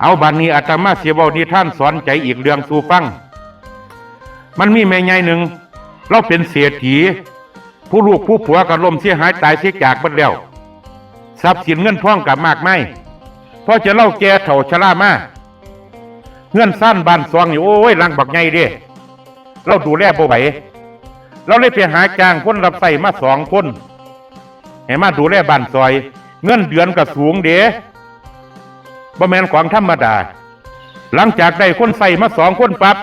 ເອົາ ບາດນີ້ອາດຕະມາຊິເວົ້ານິທານສອນໃຈອີກເລື່ອງສູ່ຟັງ. ມັນມີແມ່ໃຫຍ່ໜຶ່ງ ລາວເປັນເສດຖີ ຜູ້ລູກຜູ້ຜົວກໍລົ້ມເສຍຫາຍຕາຍເສຍຈາກເບິດແລ້ວ, ຊັບສິນເງິນທອງກໍມາກມາຍ. ພໍຈະລາວແກ່ເຖົ້າຊະລາມາ, ເຮືອນຊານບ້ານຊ່ອງນີ້ ໂອ້ຍ ຫຼັງບັກໃຫຍ່ເດ້. ລາວດູແລບໍ່ໄຫວ, ລາວເລີຍໄປຫາຈ້າງຄົນຮັບໃຊ້ມາສອງຄົນ ໃຫ້ມາດູແລບ້ານຊ່ອຍ. ເງິນເດືອນກໍສູງເດ້, ບໍ່ແມ່ນຂອງທຳມະດາ. ຫຼັງຈາກໄດ້ຄົນໃຊ້ມາສອງຄົນປັບ,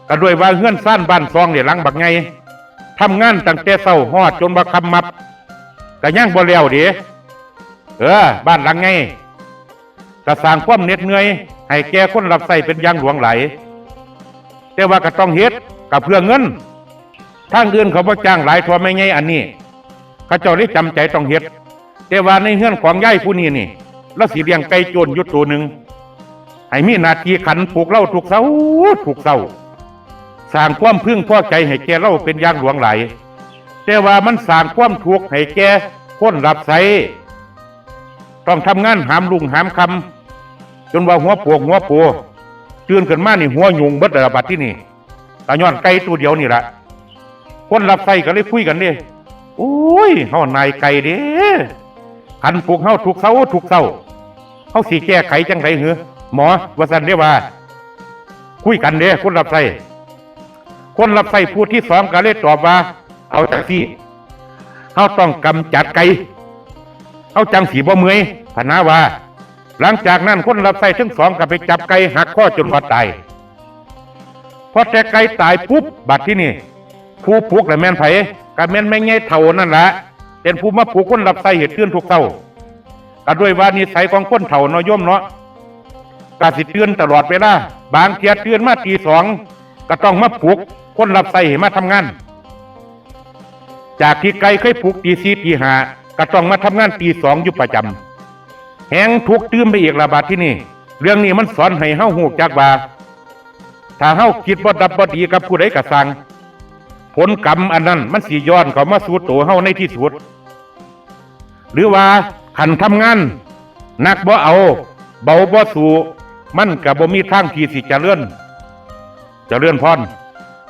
ກໍດ້ວຍວ່າເຮືອນຊານບ້ານຊ່ອງນີ້ຫຼັງບັກໃຫຍ່, ທຳງານຕັ້ງແຕ່ເຊົ້າຮອດຈົນວ່າຄ່ຳມັບ ກໍຍັງບໍ່ແລ້ວເດ້. ເອີ ບ້ານຫຼັງໃຫຍ່ ກໍສ້າງຄວາມເໜັດເມື່ອຍໃຫ້ແກ່ຄົນຮັບໃຊ້ເປັນຢ່າງຫຼວງຫຼາຍ, ແຕ່ວ່າກໍຕ້ອງເຮັດ ກໍເພື່ອເງິນ. ທາງອື່ນເຂົາບໍ່ຈ້າງຫຼາຍເທົ່າແມ່ໃຫຍ່ອັນນີ້, ເຂົາເຈົ້າເລີຍຈຳໃຈຕ້ອງເຮັດ. ແຕ່ວ່າໃນເຮືອນຂອງຍາຍຜູ້ນີ້ນີ້, ລາວຊິລ້ຽງໄກ່ໂຈນຢູ່ໂຕໜຶ່ງ ໃຫ້ມີໜ້າທີ່ຂັນປຸກລາວທຸກເຊົ້າ ທຸກເຊົ້າ, ສ້າງຄວາມເພິ່ງພໍໃຈໃຫ້ແກ່ລາວເປັນຢ່າງຫຼວງຫຼາຍ, ແຕ່ວ່າມັນສ້າງຄວາມທຸກໃຫ້ແກ່ຄົນຮັບໃຊ້. ຕ້ອງທຳງານຫາມລຸ້ງຫາມຄ່ຳ ຈົນວ່າຫົວໂປກຫົວໂປ, ຕື່ນຂຶ້ນມານີ້ຫົວຫຍຸງເບິດແລ້ວບາດທີນີ້, ກໍຍ້ອນໄກ່ໂຕດຽວນີ້ລະ. ຄົນຮັບໃຊ້ກໍເລີຍຄຸຍກັນເດ້, ໂອ້ຍ ເຮົານາຍໄກ່ເດ້, ຂັນປຸກເຮົາທຸກເຊົ້າທຸກເຊົ້າ, ເຮົາຊິແກ້ໄຂຈັ່ງໃດຫືອໝໍ? ວ່າຊັ້ນເດ້ວ່າ. ຄຸຍກັນເດ້ຄົນຮັບໃຊ້. ຄົນຮັບໃຊ້ຜູ້ທີສອງກໍເລີຍຕອບວ່າ, ເອົາຈັ່ງຊີ້, ເຮົາຕ້ອງກຳຈັດໄກ່, ເຮົາຈັ່ງຊິບໍ່ເມື່ອຍ, ພະນາວ່າ. ຫຼັງຈາກນັ້ນຄົນຮັບໃຊ້ທັງສອງກໍໄປຈັບໄກ່ຫັກຄໍຈົນວ່າຕາຍ. ພໍແຕ່ໄກ່ຕາຍປຸບ, ບາດທີນີ້ຜູ້ປຸກລະແມ່ນໃຜ? ກໍແມ່ນແມ່ໃຫຍ່ເຖົ້ານັ້ນລະ, ເປັນຜູ້ມາປຸກຄົນຮັບໃຊ້ໃຫ້ຕື່ນທຸກເຊົ້າ. ກໍດ້ວຍວ່ານິໄສຂອງຄົນເຖົ້າເນາະໂຍມເນາະ, ກໍຊິຕື່ນຕະຫຼອດເວລາ, ບາງເທື່ອຕື່ນມາຕີສອງ ກໍຕ້ອງມາປຸກຄົນຮັບໃຊ້ໃຫ້ມາທຳງານ. ຈາກທີ່ໄກ່ເຄີຍປຸກຕີສີ່ຕີຫ້າ ກໍຕ້ອງມາທຳງານຕີສອງຢູ່ປະຈຳ, ແຮງທຸກຕື່ມໄປອີກລະບາດທີນີ້. ເລື່ອງນີ້ມັນສອນໃຫ້ເຮົາຮູ້ຈັກວ່າ ຖ້າເຮົາຄິດບໍ່ດັບບໍ່ດີກັບຜູ້ໃດກໍຊ່າງ, ຜົນກຳອັນນັ້ນມັນຊິຍ້ອນເຂົ້າມາສູ່ໂຕເຮົາໃນທີ່ສຸດ. ຫຼືວ່າຄັນທຳງານໜັກບໍ່ເອົາ, ເບົາບໍ່ສູ້, ມັນກໍບໍ່ມີທາງທີ່ຊິຈະເລີນ, ຈະເລີນພອນ.